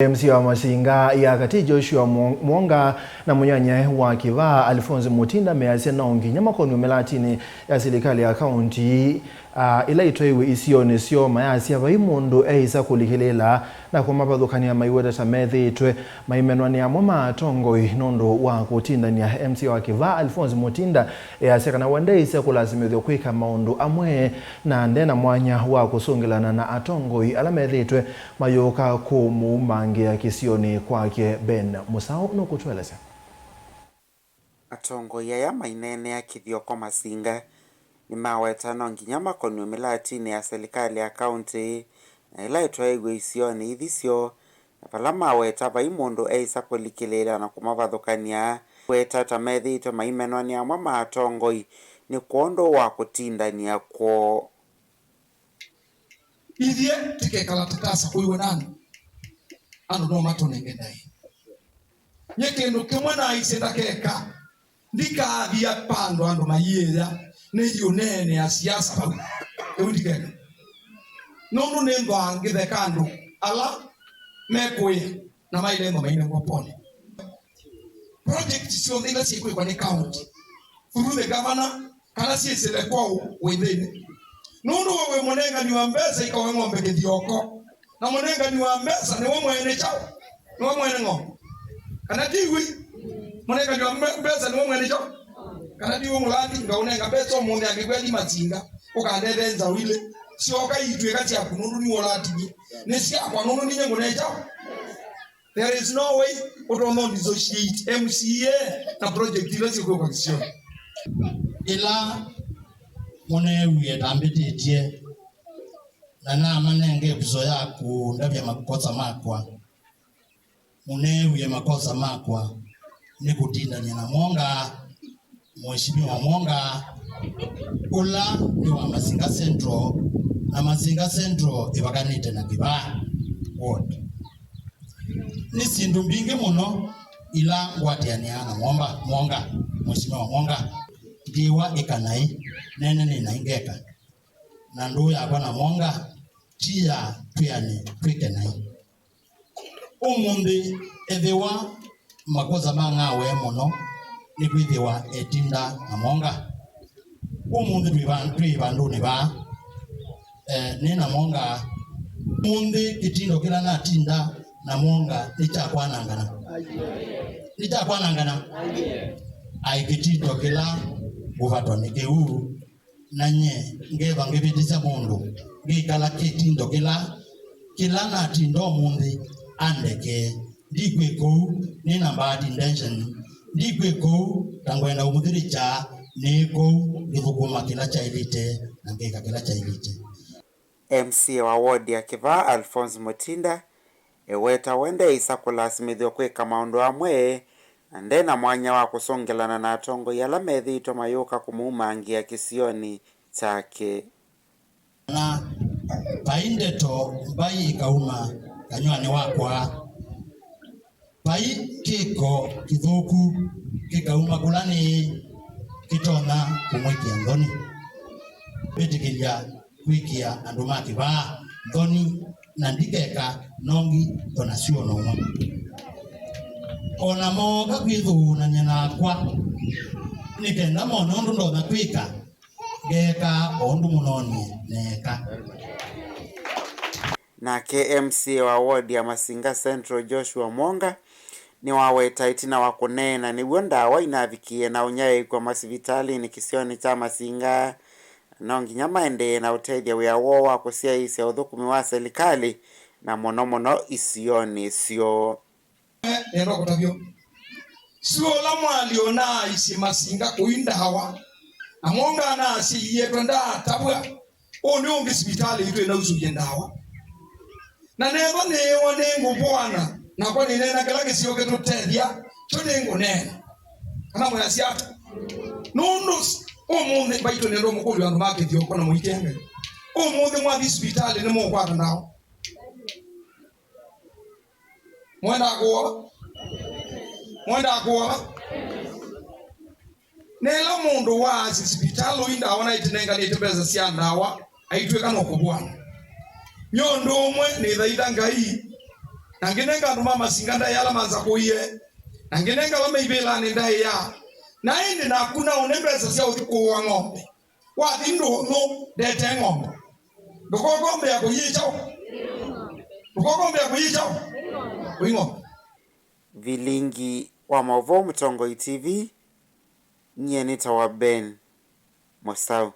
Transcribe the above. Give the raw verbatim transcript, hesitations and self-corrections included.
M C A wa Masinga ya Katĩ Joshua Mwo-, Mwonga na mũnyanyae wa Kĩvaa Alphonse Mutinda measya no nginya makonw'e mĩlatinĩ ya silikalĩ ya kaunti, ah, ĩla itwaiwe isionĩ syoo, mayasya vai mũndũ eĩsa kũlikĩlĩĩla na kũmavathũkany'a maiweta ta methĩĩtwe maimenwa nĩ amwe ma atongoi nũndũ wa kũtindany'a. M C A wa Kĩvaa Alphonse Mutinda easya kana we ndeĩsa kũlasimĩthw'a kwĩka maũndũ amwe na nde na mwanya wa kũsũngĩlana na atongoi ala methĩĩtwe mayũka kũmũumangĩa kĩsionĩ kwake. Ben Mũsaũ nũkũtũelesya. Atongoi aya maineenea kĩthyoko Masinga nĩmaweta no nginya makonw'e mĩlatinĩ ya silikalĩ ya kaunti na ĩla ĩtwaĩw'e isionĩ ithi syoo, na vala maweta vai mũndũ eĩsa kũlikĩlĩĩla na kũmavathũkany'a, kweta ta methĩĩtwe maimenwa nĩ amwe ma atongoi nĩ kwondũ wa kũtindany'a kwoo. Ithyĩ tĩkekala tũtasa kũiwe na andũ. Andũ no matũnenge ndaĩa. Nyie kĩndũ kĩmwe naaisye ndakeka, ndikathi vandũ andũ maiĩya nĩthi ũneenea siasa vau. Kĩu ndikeka. Nũndũ nĩnthwaa ngĩtheka andũ ala mekũĩa na mailengwa mainengwa pole. Project syonthe ila syĩkwĩkwa nĩ county through the governor, kana syĩsĩle kwoo wĩthĩnĩ. Nũndũ we wĩ mũnengani wa mbesa, ikawe ng'ombe kĩthyoko. Na mũnengani wa mbesa nĩwe mwene kyaũ? Nĩwe mwene ng'ombe. Kana ndiw'ĩ? Mũnengani wa mbe-, mbesa nĩwe mwene kyaũ? Kana ndiw'ĩ mũlandi ngaũnenga mbesa ũmũnthĩ angĩkwĩa thi Masinga, ũkandethe nzaũ ilĩ. Syoka itw'ĩka syaku nũndũ nĩwe ũlatinie. Nĩ syakwa nũndũ ninyie ngũnee kyaũ? There is no way ũtonya dissociate M C A na project ila syĩkwĩkwa kĩsionĩ. Ĩla mũneewie tambĩtĩtye na namanenge ĩvuso ya kũndavya makosa makwa, mũneewie makosa makwa nĩ kũtindany'a na Mwonga. Mheshimiwa Mwonga, ũla nĩ wa Masinga Central, na Masinga Central ĩvakanĩte na Kĩvaa Ward. Nĩ syĩndũ mbingĩ mũno ila ngwatĩanĩaa na Mwonga, Mwonga, Mheshimiwa Mwonga. Ndiwa ĩka naĩ, nene nĩ naĩ ngeka. Na ndũũ yakwa na Mwonga ti ya twĩane twĩke naĩ. Ũmũnthĩ ethĩwa makosa mang'awee mũno, nĩkwĩthĩwa etinda na Mwonga. Ũmũnthĩ twĩ va-, twĩ vandũnĩ vaa, eh, nĩ na Mwonga. Ũmũnthĩ kĩtindo kĩla natinda na Mwonga nĩ kya kwanangana. Nĩ kya kwanangana. Aĩ kĩtindo kĩla ngũvatwa nĩ kĩu. Na nyie ngeva ngĩvĩtĩsya mũndũ, ngĩkala kĩtindo kĩla, kĩla natinda ũmũnthĩ andekee. Ndikwĩka ũu nĩ na bad intention. Ndikwĩka ũu ta ngwenda ũmũthĩlĩkya. Nĩ kũu ngĩthũkũma kĩla kyaĩlĩte na ngĩka kĩla kyaĩlĩte. M C A wa ward ya Kĩvaa, Alphonse Mutinda, eweta we ndeĩsa kũlasimĩthw'a kwĩka maũndũ amwe, na nde na mwanya wa kũsũngĩlana na atongoi ala methĩĩtwe mayũka kũmũumangĩa kĩsionĩ kyake. Na vai ndeto mbai ikauma kanyw'anĩ wakwa, vai kĩko kĩthũku kĩkauma kũla nĩĩ kĩtonya kũmwĩkĩa nthoni. Mbĩtĩkĩlya kwĩkĩa andũ ma Kĩvaa nthoni, na ndikeka nongi o na syũa na ũmwe. O na mooka kwĩthũũnany'a nakwa, nĩ kenda mone ũndũ ndonya kwĩka, ngeeka o ũndũ mũnoonie neeka. Nake M C A wa ward ya Masinga Central, Joshua Mwonga, nĩwaweta ĩtina wa kũneena nĩw'o ndawa inavikie na ũnyaĩĩkw'a masivitalĩnĩ kĩsionĩ kya Masinga, no nginya maendee na ũtethya wĩa woo wa kũsyaĩĩsya ũthũkũmi wa silikalĩ, na mũno mũno isionĩ syoo. Nenda kũtavya, sua ũla mwalyo naaisye Masinga kũi ndawa, na Mwonga naasya ietwe ndaatavw'a. Ũũ nĩ ũngĩ sivitalĩ itũ ĩnausũvya ndawa. Na nethwa nĩĩwa nĩngũvũana, nakwa nĩneena kĩla kĩseo kĩtũtethya, kyo nĩngũneena. Kana mwĩasya ata? Nũndũ s-, ũmũnthĩ mbaitũ nenda ũmũkũlya andũ ma kĩthyoko na mũikenge. Ũmũnthĩ mwathi sivitalĩ nĩmũkwata ndawa. Mwendaa kũoa? Mwendaa kũoa? Nĩla mũndũ waasya sivitalĩ ũi ndawa naĩtũnenganĩte mbesa sya ndawa, aitw'ĩka no kũvũana. Nĩ ũndũ ũmwe nĩthaitha Ngai, Na ngĩnenga andũ ma Masinga ndaĩa ala mansakũie, na ngĩnenga ala me ivĩlanĩ ndaĩa. Na ĩndĩ naku naũne mbesa sya ũthi kũũa ng'ombe. Wathi ndũnyũ ndete ng'ombe. Ndũkokombea kũyĩ kyaũ? Ndũkokombea kũyĩ kyaũ? Kũyĩ ng'ombe. Vilingi wa maũvoo Mũtongoi T V, nyie nĩtawa Ben Mũsaũ.